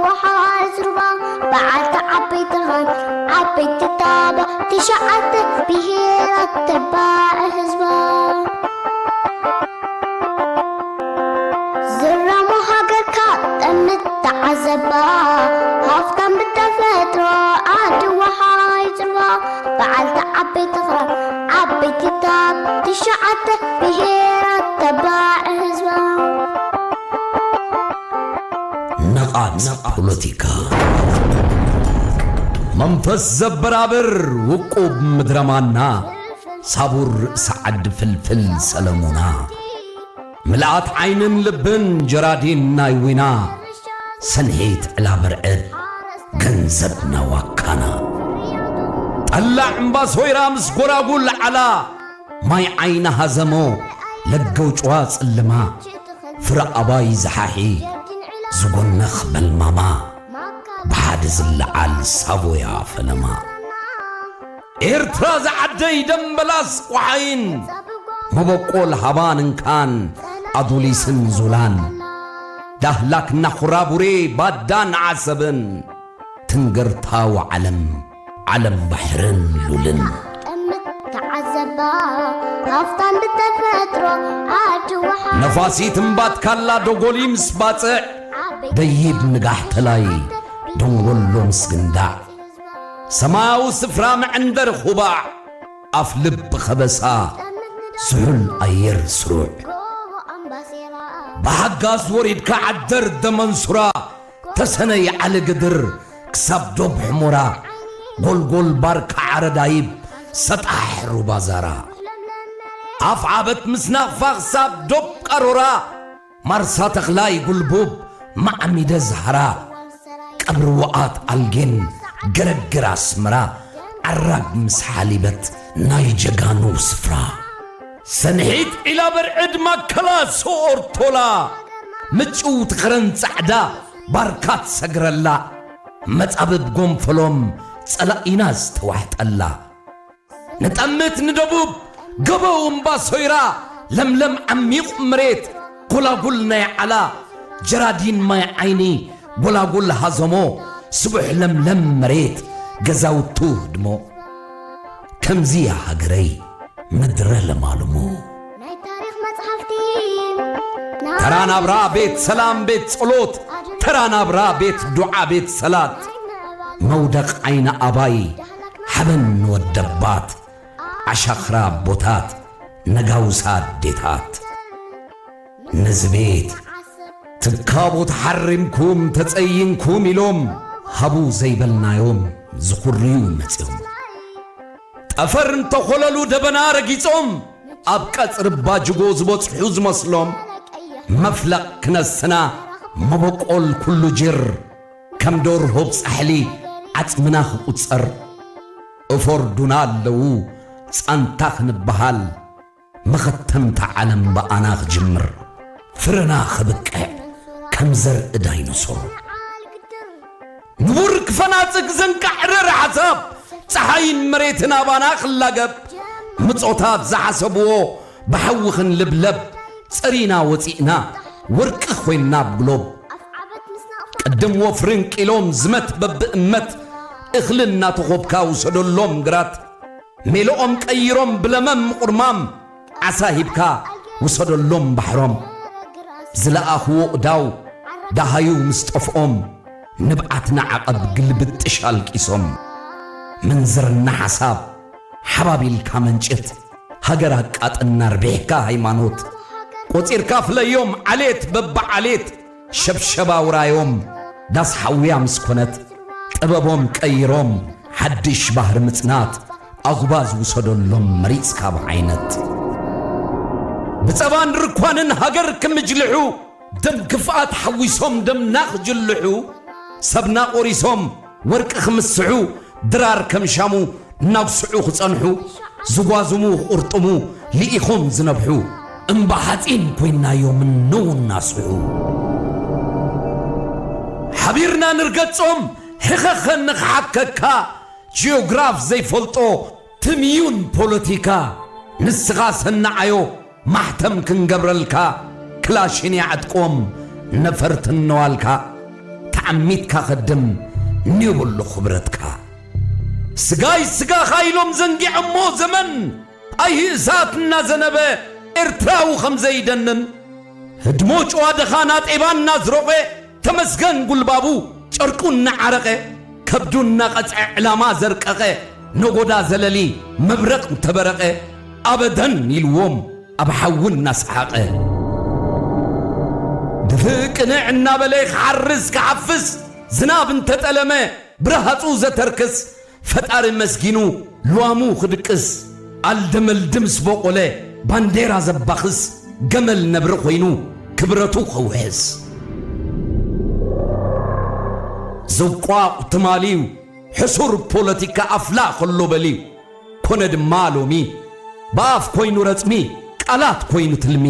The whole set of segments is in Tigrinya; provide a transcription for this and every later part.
ወሓዝ ሩባ በዓልቲ ዓበይቲ ኻን ዓበይቲ ታባ ትሽዓተ ብሄራት ተባዕ ህዝባ ዝረሙ ሃገርካ ጠምት ተዓዘባ ሃፍታም ብተፈጥሮ ዓዲ ወሓዝ ሩባ በዓልቲ ዓበይቲ ኽራን ዓበይቲ ታብ ትሽዓተ ብሄራት ተባዕ ህዝባ ነቓት ፖለቲካ መንፈስ ዘበራብር ውቁብ ምድረማና ሳቡር ርእሲ ዓዲ ፍልፍል ሰለሙና ምልኣት ዓይንን ልብን ጀራዲን ናይ ዊና ሰንሒት ዕላ ብርዕድ ገንዘብና ዋካና ጠላዕ እምባ ሶይራ ምስ ጎራጉል ዓላ ማይ ዓይኒ ሃዘሞ ለገው ጭዋ ጽልማ ፍረ ኣባይ ዝሓሒ ዝጎነኽ በልማማ ብሓደ ዝለዓል ሳቮያ ፈለማ ኤርትራ ዝዓደይ ደምበላስ ቆሓይን መበቆል ሃባን እንካን ኣዱሊስን ዙላን ዳህላክ ናኹራቡሬ ባዳን ዓሰብን ትንግርታዊ ዓለም ዓለም ባሕርን ሉልን ጠምት ተዓዘባ ሃፍታም ብተፈጥሮ ዓዲ ወሓ ነፋሲት እምባትካላ ዶጎሊ ምስ ባጽዕ ደይብ ንጋሕተላይ ደንጎሎ ምስ ግንዳዕ ሰማያዊ ስፍራ መዐንደር ኹባዕ ኣፍ ልቢ ኸበሳ ስሑል ኣየር ስሩዕ ብሓጋዝ ወሪድካ ዓደር ደመንሱራ ተሰነይ ዓሊ ግድር ክሳብ ዶብ ሕሞራ ጎልጎል ባርካ ዓረዳይብ ሰጣሕ ሩባ ዛራ ኣፍ ዓበት ምስ ናቕፋ ክሳብ ዶብ ቀሮራ ማርሳ ተኽላይ ጉልቡብ ማዕሚደ ዛህራ ቀብሪ ውኣት ኣልጌን ገረግር ኣስመራ ዓራግ ምስ ሓሊበት ናይ ጀጋኑ ስፍራ ሰንሒት ዒላ በርዕድ ማከላ ሶኦርቶላ ምጭውቲ ኸረን ጻዕዳ ባርካት ሰግረላ መጻብብ ጎንፈሎም ጸላኢና ዝተዋሕጠላ ንጠምት ንደቡብ ገበው እምባ ሶይራ ለምለም ዓሚቕ መሬት ጎላጉል ናይ ዓላ ጀራዲን ማይ ዓይኒ ጎላጉል ሃዘሞ ስቡሕ ለምለም መሬት ገዛውቱ ህድሞ ከምዚ እያ ሃገረይ ምድረ ለማልሞ ናይ ታሪኽ መጽሓፍቲ ተራ ናብራ ቤት ሰላም ቤት ጸሎት ተራ ናብራ ቤት ዱዓ ቤት ሰላት መውደቕ ዓይኒ ኣባይ ሓበን ንወደባት ዓሻኽራ ኣቦታት ነጋውሳ ኣዴታት ነዚ ቤት ትካቦ ተሓሪምኩም ተጸይንኩም ኢሎም ሃቡ ዘይበልናዮም ዝኹርዩ መጺኦም ጠፈር እንተኾለሉ ደበና ረጊጾም ኣብ ቀጽሪ ባጅጎ ዝበጽሑ ዝመስሎም መፍለቕ ክነስና መበቆል ኩሉ ጅር ከም ዶርሆብ ጻሕሊ ዓጽምና ክቁጸር እፎርዱና ኣለዉ ጻንታ ክንበሃል መኸተምታ ዓለም ብኣና ክጅምር ፍረና ክብቅዕ ከም ዘርኢ ዳይኖሶር ንቡር ክፈናጽግ ዘንቃዕረር ሓሳብ ጸሓይን መሬትን ኣባና ክላገብ ምጾታት ዝሓሰብዎ ብሓዊ ክንልብለብ ጸሪና ወጺእና ወርቂ ኮይንና ብግሎብ ቅድም ወፍርን ቂሎም ዝመት በብእመት እኽሊ እናተኾብካ ውሰደሎም ግራት ሜልኦም ቀይሮም ብለመም ምቑርማም ዓሳ ሂብካ ውሰደሎም ባሕሮም ዝለኣኽዎ እዳው ደሃዩ ምስ ጠፍኦም ንብዓትና ዓቐብ ግልብጥሽ ኣልቂሶም ምንዝርና ሓሳብ ሓባቢልካ መንጭት ሃገር ኣቃጥና ርቢሕካ ሃይማኖት ቆጺርካ ፍለዮም ዓሌት በብዓሌት ሸብሸባ ውራዮም ዳስ ሓውያ ምስ ኮነት ጥበቦም ቀይሮም ሓድሽ ባህሪ ምጽናት ኣጉባዝ ውሰደሎም መሪጽካ ብዓይነት ብጸባን ርኳንን ሃገር ክምጅልሑ ደም ክፍኣት ሓዊሶም ደምና ክጅልሑ ሰብና ቆሪሶም ወርቂ ክምስሑ ድራር ከም ሻሙ እናጉስዑ ክጸንሑ ዝጓዝሙ ክቁርጥሙ ልኢኾም ዝነብሑ እምባ ሓጺን ኮይናዮም እነዉ እናስሑ ሓቢርና ንርገጾም ሕኸኸ ንኽሓከካ ጂኦግራፍ ዘይፈልጦ ትምዩን ፖለቲካ ንስኻ ሰናዓዮ ማሕተም ክንገብረልካ ክላሽን ይዓጥቆም ነፈርቲ እነዋልካ እታ ዓሚትካ ኸድም ንየብሉ ኽብረትካ። ስጋይ ስጋኻ ኢሎም ዘንጊዐሞ ዘመን ኣይሂ እሳት እናዘነበ ኤርትራዊ ኸም ዘይደንን ህድሞ ጭዋ ድኻ ናጤባ እናዝሮቐ ተመስገን ጉልባቡ ጨርቁ እናዓረቐ ከብዱ እናቐጽዐ ዕላማ ዘርቀቐ ነጎዳ ዘለሊ መብረቕ እንተበረቐ ኣበደን ኢልዎም ኣብ ሓዊ እናሰሓቐ ድፍእ ቅንዕ እናበለ ክሓርስ ክሓፍስ ዝናብ እንተጠለመ ብረሃጹ ዘተርክስ ፈጣሪ መስጊኑ ልዋሙ ክድቅስ ኣልደመልዲ ምስ በቆለ ባንዴራ ዘባኽስ ገመል ነብሪ ኮይኑ ክብረቱ ከውሕስ ዘቋቕ ትማልዩ ሕሱር ፖለቲካ ኣፍላ ከሎ በልዩ ኮነ ድማ ሎሚ ብኣፍ ኮይኑ ረጽሚ ቃላት ኮይኑ ትልሚ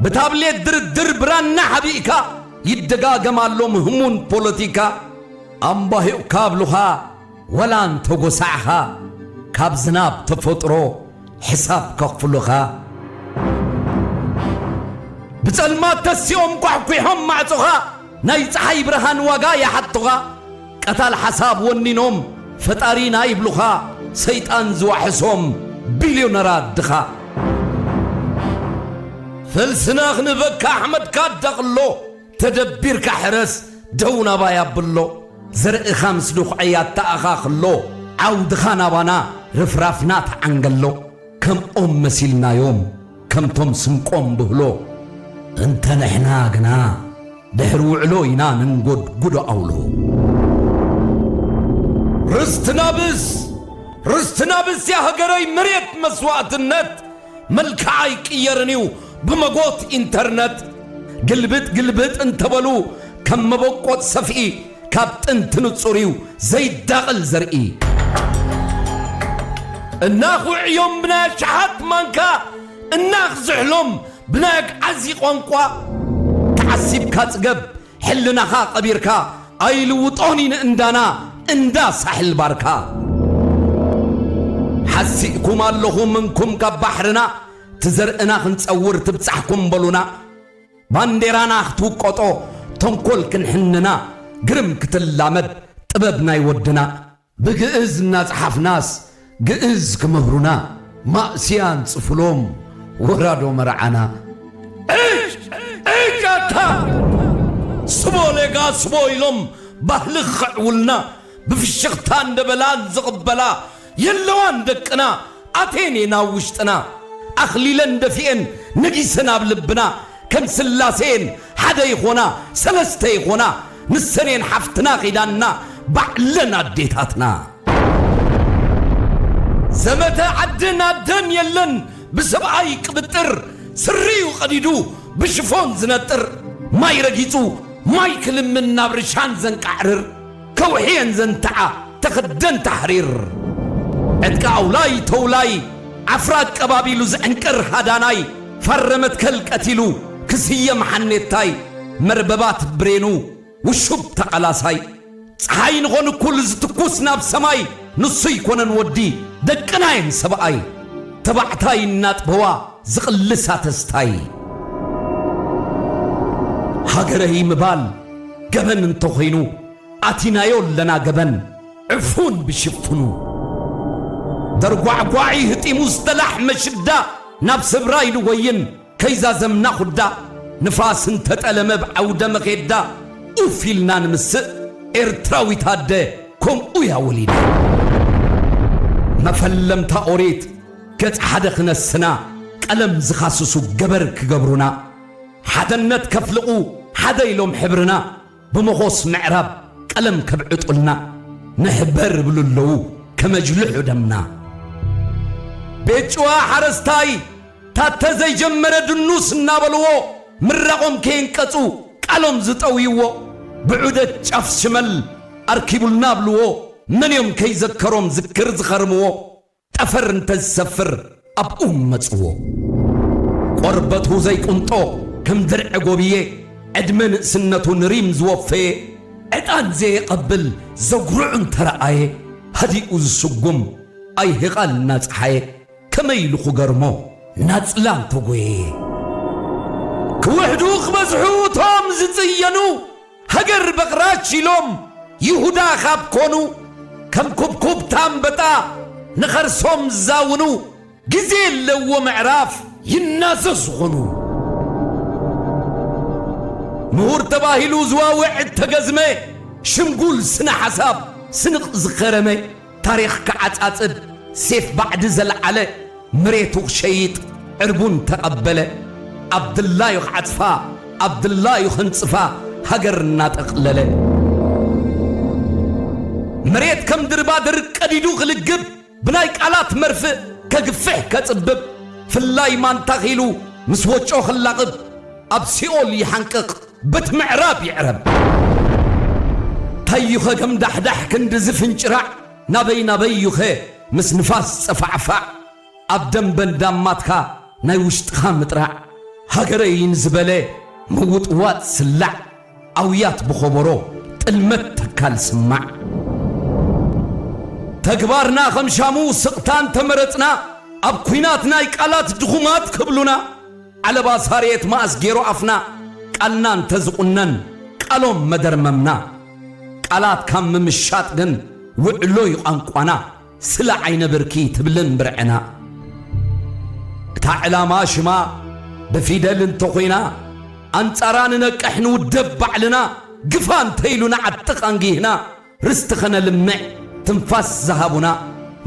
ብታብሌት ድርድር ብራና ሓቢእካ ይደጋገም ኣሎ ምህሙን ፖለቲካ ኣምባሂቑካ ኣብሉኻ ወላ እንተጎሳዕኻ ካብ ዝናብ ተፈጥሮ ሕሳብ ከኽፍሉኻ ብጸልማት ተሲኦም ኳሕኲሖም ማዕጾኻ ናይ ጸሓይ ብርሃን ዋጋ ይሓቱኻ ቀታል ሓሳብ ወኒኖም ፈጣሪና ይብሉኻ ሰይጣን ዝዋሕሶም ቢልዮነራት ድኻ ፈልስና ክንህበካ ኣሕመድካ ኣዳቕሎ ተደቢርካ ሕረስ ደው ናባይ ኣብሎ ዘርእኻ ምስ ድኹዐይ ኣተኣኻኽሎ ዓውድኻ ናባና ርፍራፍና ተዓንገሎ ከምኦም መሲልናዮም ከምቶም ስንቆም ብህሎ እንተ ንሕና ግና ድሕሪ ውዕሎ ኢና ነንጎድጉዶ ኣውሎ ርስትና ብስ ርስትና ብስ የሃገረይ መሬት መስዋእትነት መልክዓ ኣይቅየርን እዩ ብመጎት ኢንተርነት ግልብጥ ግልብጥ እንተበሉ ከም መበቆጽ ሰፍኢ ካብ ጥንቲ ንጹር እዩ ዘይዳቐል ዘርኢ እናኽ ውዕዮም ብናይ ኣሽሓት ማንካ እናኽ ዝሕሎም ብናይ ኣግዓዚ ቋንቋ ተዓሲብካ ጽገብ ሕልናኻ ቀቢርካ ኣይልውጦን እዩ ንእንዳና እንዳ ሳሕል ባርካ ሓሲእኩም ኣለኹም እንኩም ካብ ባሕርና ትዘርእና ክንጸውር ትብጻሕኩም በሉና ባንዴራና ክትውቀጦ ተንኮል ክንሕንና ግርም ክትላመድ ጥበብ ናይ ወድና ብግእዝ እናጸሓፍናስ ግእዝ ክምህሩና ማእስያ ንጽፍሎም ወራዶ መርዓና ዕሽ ዕሽ ኣታ ስቦ ሌጋ ስቦ ኢሎም ባህሊ ክኽዕውልና ብፍሽኽታ እንደበላ ዝቕበላ የለዋን ደቅና ኣቴን እየን ኣብ ውሽጥና ኣኽሊለን ደፊኤን ነጊሰን ኣብ ልብና ከም ስላሴ እየን ሓደ ይኾና ሰለስተ ይኾና ንሰን እየን ሓፍትና ኺዳንና ባዕለን ኣዴታትና ዘመተ ዓድን ኣደን የለን ብሰብኣይ ቅብጥር ስሪኡ ቐዲዱ ብሽፎን ዝነጥር ማይ ረጊጹ ማይ ክልምን ናብ ርሻን ዘንቃዕርር ከውሕየን ዘንትዓ ተኸደን ታሕሪር ዕጥቂ ኣውላይ ተውላይ ዓፍራ ኣቀባቢሉ ዝዕንቅር ሃዳናይ ፋረ መትከል ቀቲሉ ክስየም ሓኔታይ መርበባት ብሬኑ ውሹብ ተቓላሳይ ጸሓይ ንኾን እኩል ዝትኩስ ናብ ሰማይ ንሱ ይኮነን ወዲ ደቅናየን ሰብኣይ ተባዕታይ እናጥበዋ ዝቕልሳ ተስታይ ሃገረይ ምባል ገበን እንተኾይኑ ኣቲናዮ ኣለና ገበን ዕፉን ብሽፍኑ ደርጓዕጓዒ ህጢሙ ዝተላሕመ ሽዳ ናብ ስብራ ኢሉ ወይን ከይዛዘምና ኹዳ ንፋስ እንተጠለመ ብዓውደ መኼዳ ኡፍ ኢልና ንምስእ ኤርትራዊት ኣደ ከምኡ እያ ወሊዳ መፈለምታ ኦሪት ገጽ ሓደ ክነስና ቀለም ዝኻስሱ ገበር ክገብሩና ሓደነት ከፍልቑ ሓደ ኢሎም ሕብርና ብመኾስ ምዕራብ ቀለም ከብዕጡልና ንሕበር ይብሉ ኣለዉ ከመጅልሑ ደምና ቤት ጭዋ ሓረስታይ ታተ ዘይጀመረ ድኑስ እናበልዎ ምራቖም ከየንቀጹ ቃሎም ዝጠውይዎ ብዑደት ጫፍ ሽመል ኣርኪቡልና ኣብልዎ መን እዮም ከይዘከሮም ዝክር ዝኸርምዎ ጠፈር እንተዝሰፍር ኣብኡ መጽዎ ቆርበቱ ዘይቁንጦ ከም ድርዒ ጎብየ ዕድመ ንእስነቱ ንሪም ዝወፈየ ዕጣን ዘየቐብል ዘጉርዑ እንተረኣየ ሃዲኡ ዝስጉም ኣይህቓል እናፀሓየ ከመይ ኢሉ ክገርሞ ናፅላ እንተጎየየ ክውሕዱ ክበዝሑ እቶም ዝፅየኑ ሃገር በቕራች ኢሎም ይሁዳ ካብ ኮኑ፣ ከም ኩብኩብታ ኣንበጣ ንኸርሶም ዝዛውኑ፣ ግዜ ኣለዎ ምዕራፍ ይናዘዝ ዝኾኑ። ምሁር ተባሂሉ ዝዋውዕ እተገዝመ፣ ሽምጉል ስነ ሓሳብ ስንቕ ዝኸረመ፣ ታሪኽ ክዓጻጽድ ሴፍ ባዕዲ ዘልዓለ፣ መሬቱ ክሸይጥ ዕርቡን ተቐበለ። ኣብ ድላዩ ክዓጽፋ፣ ኣብ ድላዩ ከንጽፋ ሃገር እናጠቕለለ። መሬት ከም ድርባድር ቀዲዱ ክልግብ፣ ብናይ ቃላት መርፍእ ከግፍሕ ከጽብብ፣ ፍላይ ማንታኺሉ ምስ ወጮ ክላቕብ፣ ኣብ ሲኦል ይሓንቅቕ፣ በት ምዕራብ ይዕረብ። ታዩኸ ገምዳሕዳሕ ክንዲ ዝፍንጭራዕ፣ ናበይ ናበይ እዩኸ ምስ ንፋስ ጸፋዕፋዕ፣ ኣብ ደንበን ዳማትካ ናይ ውሽጥኻ ምጥራዕ፣ ሃገረይ ንዝበለ ምውጥዋጥ ስላዕ፣ ኣውያት ብኸበሮ ጥልመት ተካል ስማዕ። ተግባርና ከም ሻሙ ስቕታ እንተመረጽና፣ ኣብ ኲናት ናይ ቃላት ድኹማት ክብሉና፣ ዓለባ ሳሬት መኣስ ገይሩ ኣፍና፣ ቃልና እንተዝቑነን ቃሎም መደርመምና። ቃላት ካብ ምምሻጥ ግን ውዕሎ እዩ ቋንቋና፣ ስለ ዓይነ ብርኪ ትብልን ብርዕና። እታ ዕላማ ሽማ ብፊደል እንተኾይና፣ ኣንጻራ ንነቅሕ ንውደብ ባዕልና፣ ግፋ እንተኢሉ ንዓጥቕ ኣንጊህና፣ ርስቲ ኸነልምዕ ትንፋስ ዝሃቡና፣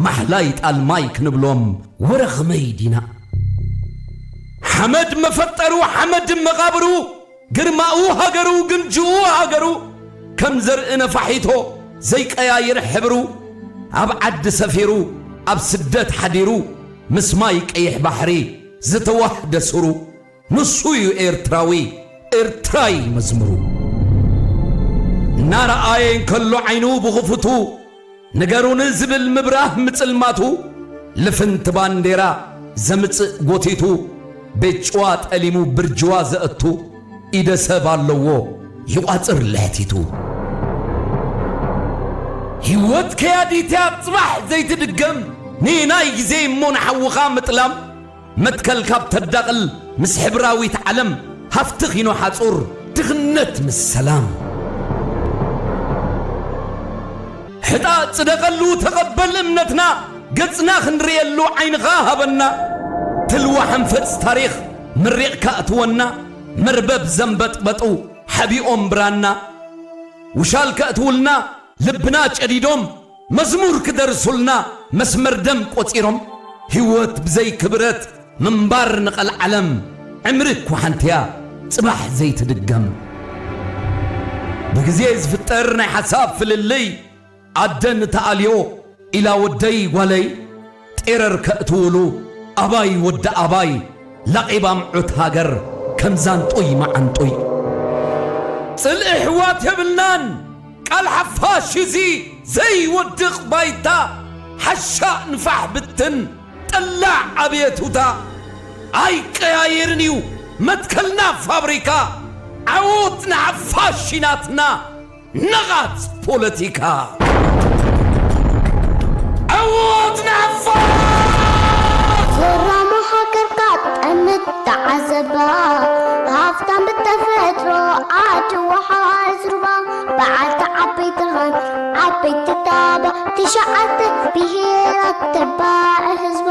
ማሕላይ ጣልማይ ክንብሎም ወረ ኸመይ ዲና። ሓመድ መፈጠሩ ሓመድ መቓብሩ፣ ግርማኡ ሃገሩ ግምጅኡ ሃገሩ፣ ከም ዘርኢ ነፋሒቶ ዘይቀያይር ሕብሩ፣ ኣብ ዓዲ ሰፊሩ ኣብ ስደት ሓዲሩ፣ ምስ ማይ ቀይሕ ባሕሪ ዝተዋህደ ሱሩ፣ ንሱ እዩ ኤርትራዊ ኤርትራይ መዝሙሩ። እናረኣየ እንከሎ ዓይኑ ብኽፉቱ፣ ንገሩኒ ዝብል ምብራህ ምጽልማቱ፣ ልፍንቲ ባንዴራ ዘምጽእ ጎቲቱ፣ ቤት ጭዋ ጠሊሙ ብርጅዋ ዘእቱ፣ ኢደ ሰብ ኣለዎ ይቋጽር ለህቲቱ። ህይወት ከያዲት እያ ጽባሕ ዘይትድገም፣ ንናይ ግዜ እሞ ንሓውኻ ምጥላም፣ መትከል ካብ ተዳቕል ምስ ሕብራዊት ዓለም፣ ሃፍቲ ኺኖ ሓጹር ድኽነት ምስ ሰላም። ሕጣ ጽደቐሉ ተቐበል እምነትና፣ ገጽና ክንርእየሉ ዓይንኻ ሃበና። ትልዋ ሓንፈጽ ታሪኽ መሪቕካ እትወና፣ መርበብ ዘንበጥበጡ ሓቢኦም ብራና። ውሻል ከእትውልና ልብና ጨዲዶም፣ መዝሙር ክደርሱልና መስመር ደም ቆጺሮም። ህይወት ብዘይ ክብረት ምንባር ንቐልዓለም፣ ዕምሪ እኳ ሓንቲ እያ ጽባሕ ዘይትድገም። ብግዜ ዝፍጠር ናይ ሓሳብ ፍልልይ፣ ኣደ ንተኣልዮ ኢላ ወደይ ጓለይ፣ ጤረር ከእትውሉ ኣባይ ወዲ ኣባይ፣ ላቒባ ምዑት ሃገር ከም ዛንጡይ መዓንጡይ። ጽልኢ ኣሕዋት የብልናን፣ ቃል ሓፋሽ እዚ ዘይወድቕ ባይታ፣ ሓሻ ንፋሕ ብትን ጠላዕ ኣቤቱታ። ኣይቀያየርን እዩ መትከልና ፋብሪካ፣ ዓወት ንሓፋሽ ናትና። ነቓጽ ፖለቲካ። ዕዉት ንዕፋር! ዞራማ ሃገርካ ጠምት ተዓዘባ፣ ሃፍታም ብተፈጥሮ ዓዲ ወሓዝ ሩባ፣ በዓልቲ ዓበይቲ ኻን ዓበይቲ ታባ፣ ትሽዓተ ብሄራት ተባዕ ህዝባ።